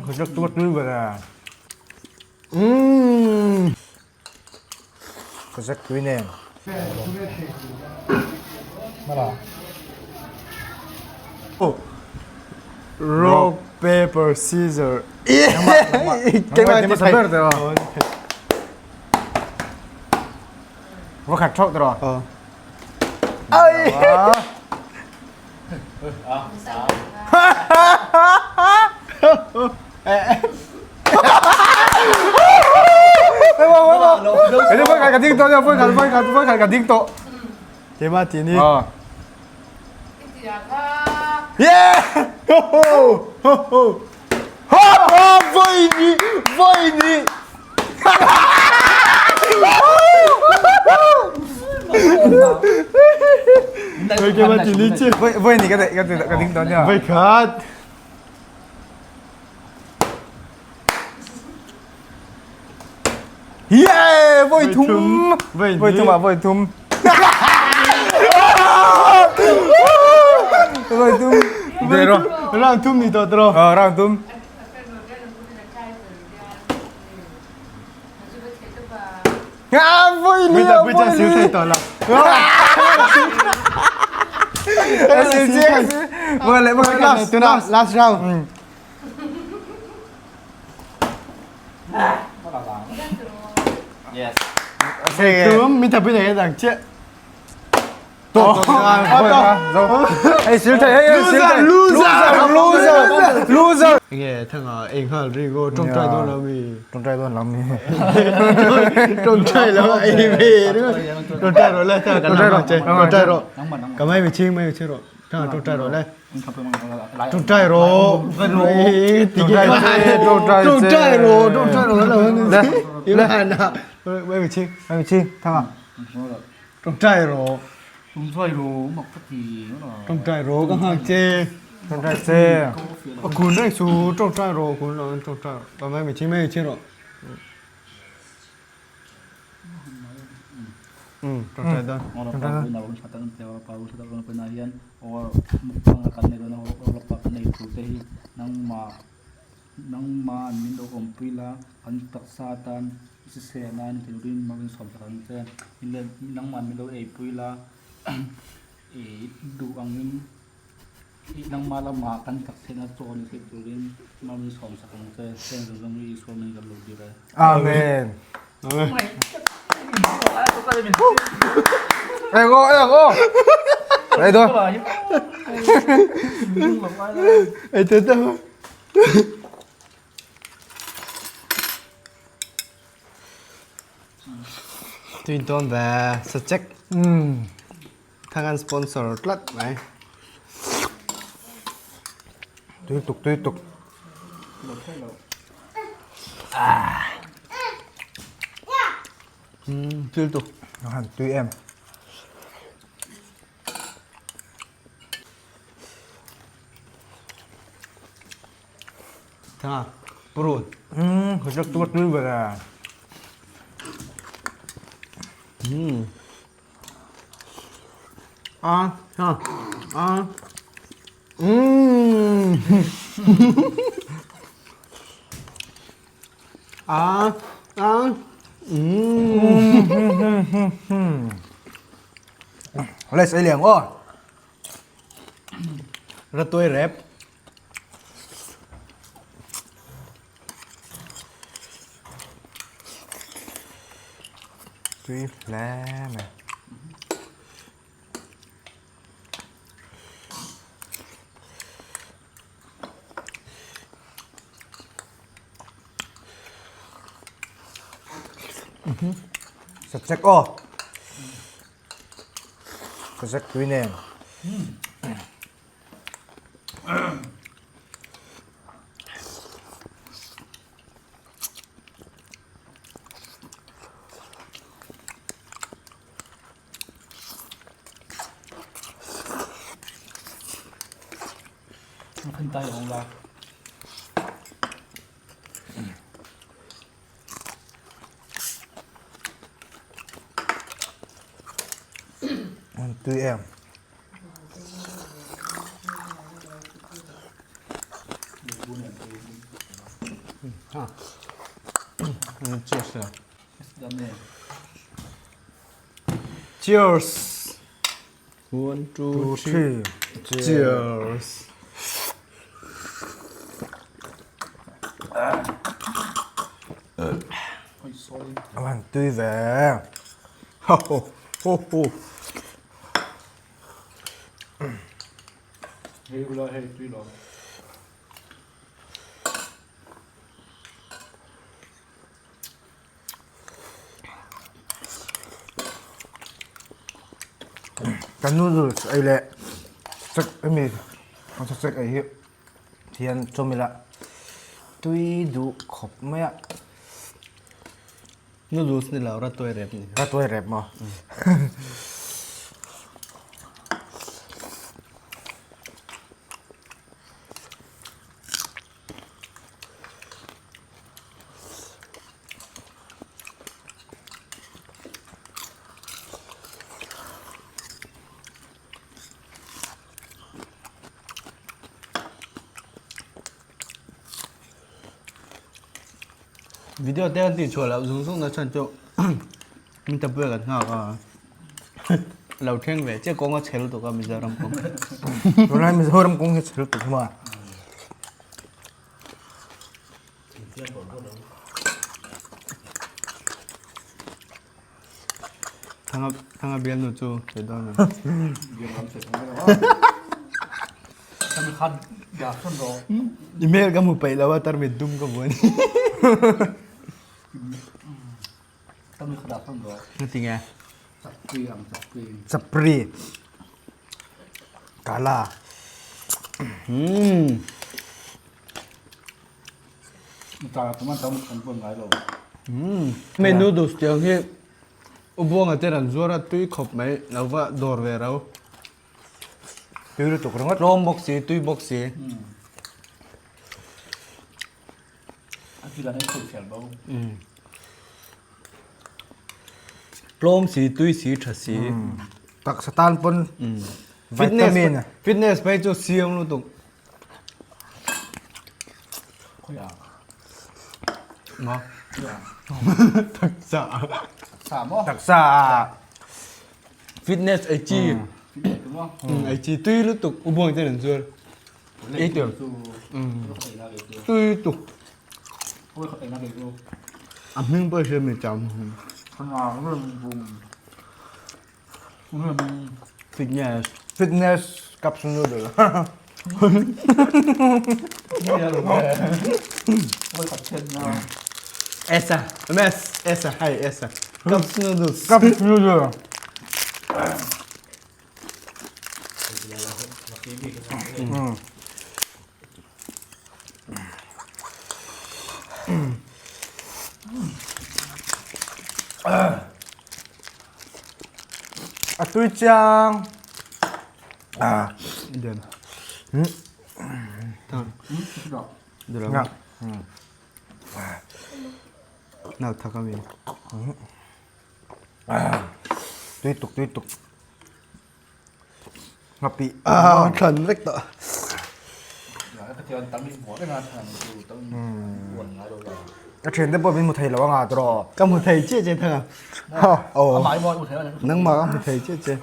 Hachak tu tui ber a. Umm. Hachak tui nen. Rock paper scissor. Keimah ti thei. Va khat thok tro. Ai. Cái ding to nha, phơi khát, phơi khát, phơi khát cái ding to. Keimah ti ni. Ờ. Yeah! Ho ho ho ho. Ha ha voi ni voi ni. Voi keimah ti ni chi. Voi voi ni cái cái cái ding to nha. Voi khat. Yeah, voi thum. Voi Voi thum à, voi thum. Voi thum. Để rồi. Round thum ni to tro. Ờ, round thum. À, voi ni. Bây giờ- Bây giờ siêu thầy to la. Voi lại voi Last last last round. Yes. Thum mi thapui thei dang che. To to to. Ê siêu thầy, ê siêu thầy. Loser, loser, loser. Nge thanga eng hal ri go trong trai don la mi. Trong trai don lắm mi. Trong trai la ai ve ri. Trong trai ro le thanga Trong trai ro. che. Trong trai ro. Ka mai mi ching mai mi ching ro. Thanga trong trai ro le. Trong trai ro. Ti ge. Trong trai Trong trai ro, trong trai ro la. Le. Na. Mai mi ching. Mai mi ching thanga. Trong trai ro. Trong trai ro mak ka ti. Trong trai ro ka hang che. Trong trai che. Kun reng su trong trai ro kun lo trong trai ro. Ka mai mi ching mai mi ching ro. Trong trai don. Nangma min lo awmpui la, kan taksa atan hrisel a ni turin mawin sawm sak ang che. Nangma min lo eipui la, ih duh angin ih nangma lamah kan taksa na chaw ni theih turin mawin sawm sak ang che. Heng zawng zawng hi Isua min kan lo dir e. Amen. Ê go, ê go. Đây thôi. Ê thế tao. Tui dawn ve sa check. Thang an sponsor tlat mai. Tui tuk, tui tuk. Tui tuk. Nó hẳn tui em. Thang purun. Hachak tu tui ber a. A ha a. A a. Let's ei liang aw. Ratui rep. Tui hle mai. Sachek aw. Sachek tui nen. Tui em. Cheers la. Cheers. One, two, three. Cheers. A van tui ve. Ho ho ho ho. Hei ula hei tui lo. Kan noodles ei leh chek hemi kan chek ei hi hian chawmila tui duh khawp mai a. Noodles ni lo ratuai rep ni. Ratuai rep maw? Video te an tih chhuah loh zung zung na chhan chu min ta pui kan nghak a lo thleng ve chiah kawng a chhe lutuk a Mizoram kawng. Tunlai Mizoram kawng hi chhe lutuk maw? Thanga thanga bialnu chu sawi dawn a. Email ka hmu peih lo a tarmit dum ka hmu a ni. Ngatinge? Chapri. Kala. Umm. Hei noodles tiang hi u Buanga ten an zuar a tui khawp mai lo va dawr ve ro. Tui lutuk ringawt. Tlawm bawk si tui bawk si. Tlawm si tui si tha si. Taksa tan pawn vitamin. Fitness phei chu siam lutuk. Ma. Taksa. Taksa. Fitness ei chi. Ei chi tui lutuk u buang ten an zuar. Ei tur. Tui lutuk. A hming pawh hria mi cham. Fitness. Fitness cup noodle. Esa. MS. Esa. Hi, Esa. Cup noodles. Cup noodle. A tui chiang. À. Lian. Nga. Nau thak a mi. Tui tuk tui tuk. Ngapih. Ah, thlan vek tawh. Ka thian te pawh min hmu thei lo a nga tawh. Ka hmu thei chiah che thang a. Aw. Nangmah ka hmu thei chiah che.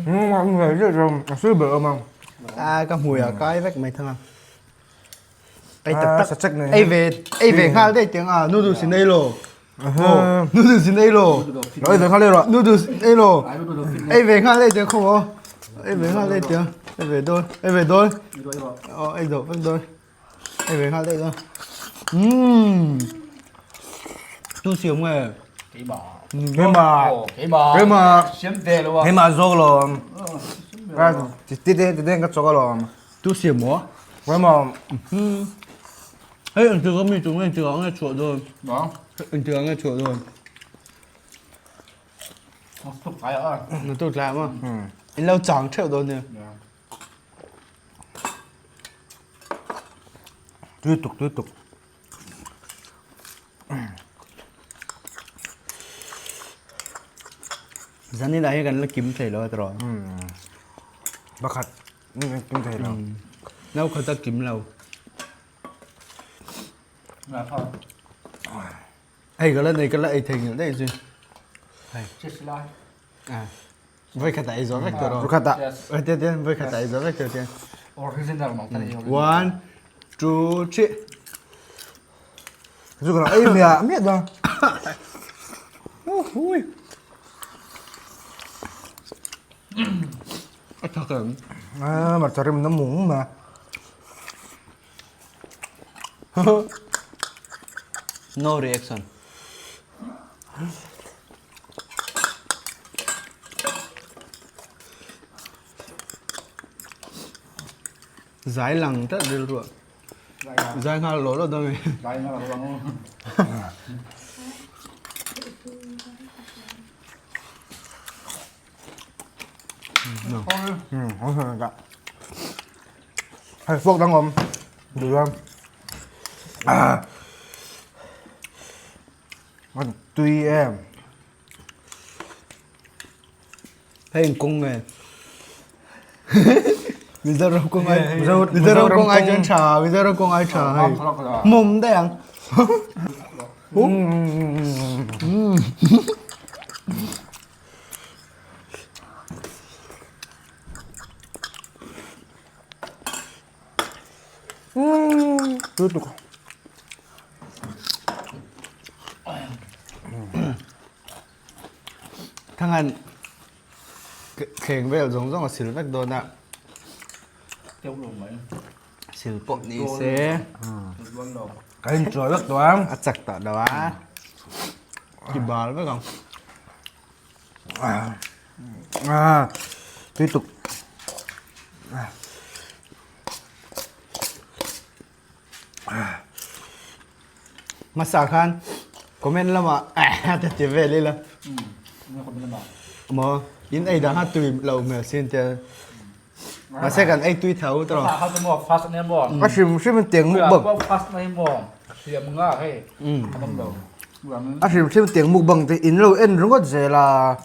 Nangmah ka hmu thei chiah che. A sui ber awm ang. Ah, ka hmui a kai vek mai thang a. Ei tak tak. Sachek nei. Ei ve, ei ve nghal daih tiang a. Noodles in ei lo. Noodles in ei lo. Ei ve nghal daih rawh. Noodles in ei lo. Ei ve nghal daih tiang khaw maw. Ei ve nghal daih tiang. Ei ve dawn. Ei ve dawn. Aw ei dawh vek dawn. Ei ve nghal daih dawn. Umm. Tu siam nge? Keimah. Keimah. Keimah. Keimah. Siam ve lo a. Keimah zawk lawm. Ti te ti te ka chawk alawm. Tu siam maw? Keimah. Hei engtik a mi chu nge engtik ah nge chhuah dawn? Engtik ah nge chhuah dawn? Naktuk tlai ah maw? In lo chang theuh dawn nia. Tui tuk tui tuk. Zanin ah hian kan la kim thei lo a tiraw? Pakhat Kim thei lo. No khat a kim lo. Hei ka la nei ka la ei thei ngil daih zui. Voi khat ah ei zawh vek tur aw. Voi khat ah. Oi te te voi khat ah ei zawh vek tur te. One, two, three. Chu ka ei mia mia da. Ui. A thak em. À, mà charim nó múng mà. No reaction. Zai lang tlat rilru ah. Zai nghal lo lo dawn mi. Zai nghal lo ang. Hei fork dang awm. Duh chuan. A tui em. Hei in kawng nge. Mizoram kawng ai Mizoram kawng ai chuan tha Mizoram kawng ai tha hei. Mawm daih ang. Lutuk. Thanghan thleng vel zawng zawng a sil vek dawn a. Sil pawh ni se. Ka inchuai vek tawh a. A chak tawh lo a. Ki bal vek ang. À, tiếp tục. Hmasa khan comment lamah ta ti vel ila. Maw in ei dang kha tui lo hmel sin tia. Mahse kan ei tui tho tawh. A hrim hrim in tiang mukbang. A hrim hrim tiang mukbang te in lo en ringawt zel a.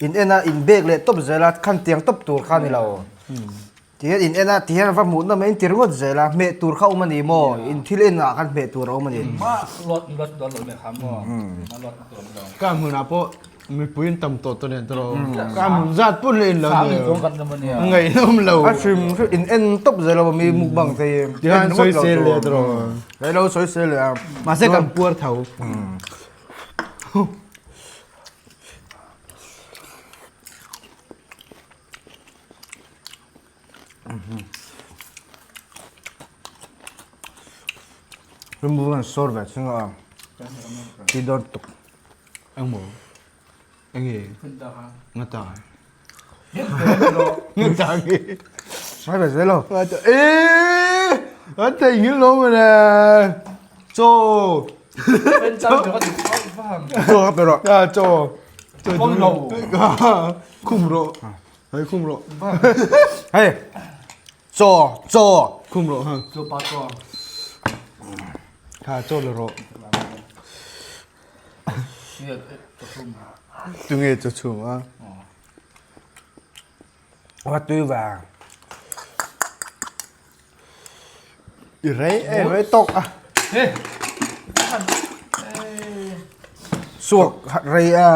In en a in bek leh tawp zel a khan tiang tawp tur kha ni lo. Tihian in en a tihian va hmuh nawm in ti ringawt zel a hmeh tur kha awm a ni maw in thil en ah khan hmeh tur a awm a ni. Ka hmunah pawh Mipui an tam tawh tawh nen tawh ka mun zat pun leh in lo ni ngaihnawm lo a hrim hrim in en tawp zel lo mi mukbang te hi tihan sawi sel leh tawh lai lo sawi sel leh a mahse kan puar tho Rimbu an sawr ve chunga ti dawn tuk. Engmaw? Enge? Ngata. Ngata nge? Mai ve zel lo. Ngata. Eee! An theihnghilh lo mawle. Chaw. Chaw ka pe rawh. Ah, chaw. Chaw du. Khum rawh. Hei khum rawh. Hei. Chaw, chaw. Khum rawh ha. Chaw pa chaw. Kha chaw la rawh. Tunge chaw chhum a? A tui vang. I rei em rei tawk a. Suak rei a.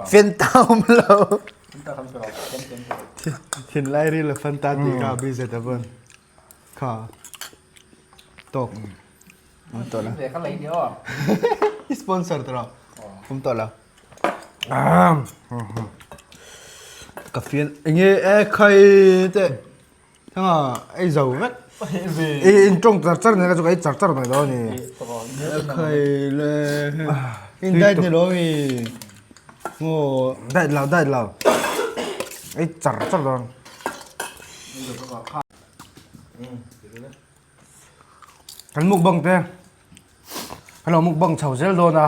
Fen tau lo. Thinlai ril a fan ta tih kha a busy ta pawn kha tawk awm tawh lo. I sponsor tawh lo awm tawh lo. Ka fian enge e khai te thanga ei zo vek. I in tawng char char nen ka chu ka ei char char mai dawn a ni. Khai le in diet ni lo mi. Maw. Diet lo diet lo. Ei char char dawn. Kan mukbang te kan lo mukbang chho zel dawn a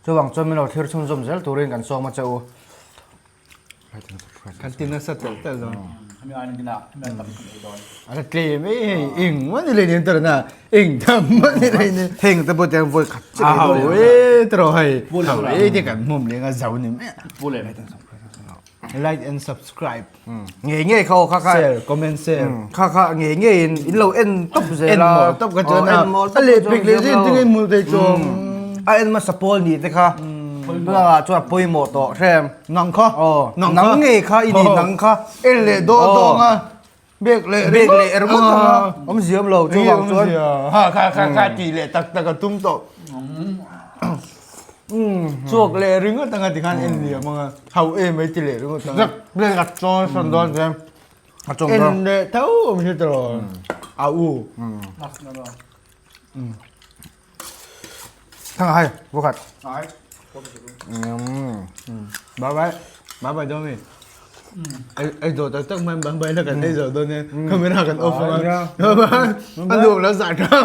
chuvang chuan min lo thlir chhunzawm zel turin kan sawm a che u. Kan ti nasa telh telh dawn. A tle mai hei eng mah ni lei nen tawrh na eng tham mah ni lei nen. Heng te pawh tiang vawi khat chiah A ho e tawrh hei ho e te kan hmawm leng a zo ni mai. Like and subscribe. Ngei ngei kha aw kha kha. Share, comment share. Kha kha ngei ngei in in lo en tawp zel a. En mawl tawp ka chuan a. En mawl A leh pek leh zin tinge mul thei chuang. A en hmasa pawl ni te kha. Tunah chuan pawimawh tawh hrem. Nang kha. Aw. Nang ngei kha i ni nang kha. En leh daw dawng a. Bek leh Bek leh ringawt ang a. Awmzia awm lo chuvang chuan. Ha kha kha kha ti leh tak tak a tum tawh. Chuak leh ringawt anga tikhan en liam anga hau em mai ti leh ringawt anga. Zak leh a chawi sawn dawn che. A chawng dawn. En leh tho awm hi tawh. A u. Thang hai, vô khat. Bye bye. Bye bye Domi. Ei zo tak tak mai bye bye la kan ei zo dawn e. Camera kan off anga. Bye bye. A nuam lo zah tha.